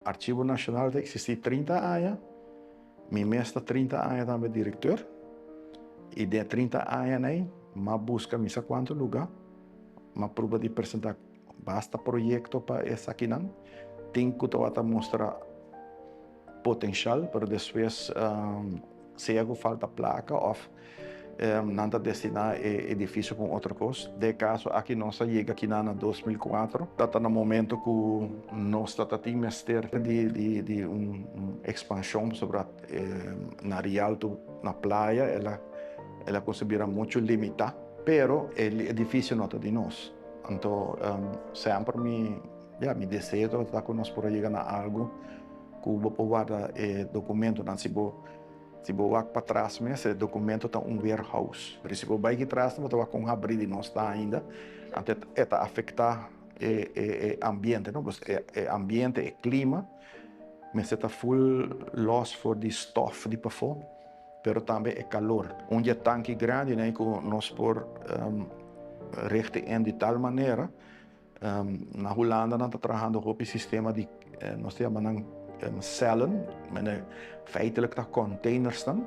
Archivo Nashonal ta eksistí 30 aña. Mi mes ta 30 aña tambe direktor. I den e 30 añanan ei m'a buska mi sa kuantu lugá. M'a pruba di presentá basta proyekto pa esakinan. Tin ku tabata mustra potenshal, pero despues sea ku falta plaka òf nan ta destiná e edifisio pa un otro kos. Den e kaso aki nos a yega akinan na 2004. Ta na momento ku nos ta tin mester di un ekspanshon pasobra na Rialto na playa el a el a kuminsá bira muchu limitá. Pero e edifisio no ta di nos. Anto semper mi ya mi deseo tabata ku nos por a yega na algu ku bo por warda e dokumentonan. Si bo Si bo wak patras mes, e documento ta un warehouse. Pero si bo bai aki tras, bo ta wak con habri di nos ta ainda. Anto e ta afecta e e ambiente, no? Pues e e ambiente, e clima mester ta full los for di stof di pafó, pero tambe e calor. Un di e tanki grandinan cu nos por richt in di tal manera. Na Hulanda nan ta trahando hopi sistema di nos ta yama nan cellen, mene feitelijk ta containersnan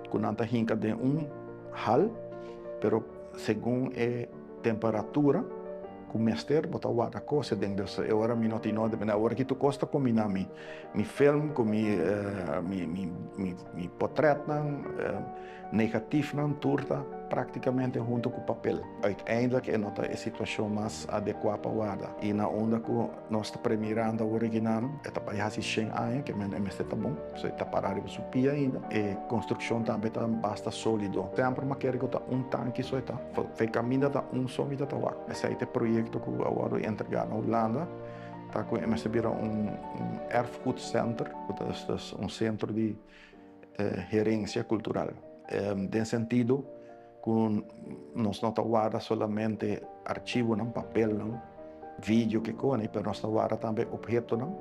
ku nan ta hinka den un hal, pero segun e temperatura ku mester bo ta warda kos aden. Dus e ora mi no tin nota, mene awor aki tur kos ta kombiná, mi mi film ku mi mi mi potretnan. Negatiefnan tur ta práktikamente huntu ku papel. Uiteindelijk e no ta e situashon mas adekuá pa warda. I na unda ku nos ta premirando awor ekinan, e ta bai hasi shen aña ke men e mester ta bon, pasobra e ta pará riba su pia ainda. E konstrukshon tambe ta basta sólido. Semper mi a kere ku ta un tanki so e ta. Fe kaminda ta un so mi ta ta wak. Esei ta e proyekto ku a wòrdu entregá na Hulanda, ta ku e mester bira un erfgoedcenter, ku ta un sentro di herencia cultural. Den sentido cu nos no ta warda solamente archivonan, papelnan, video ke koni, pero nos ta warda tambe obhetonan.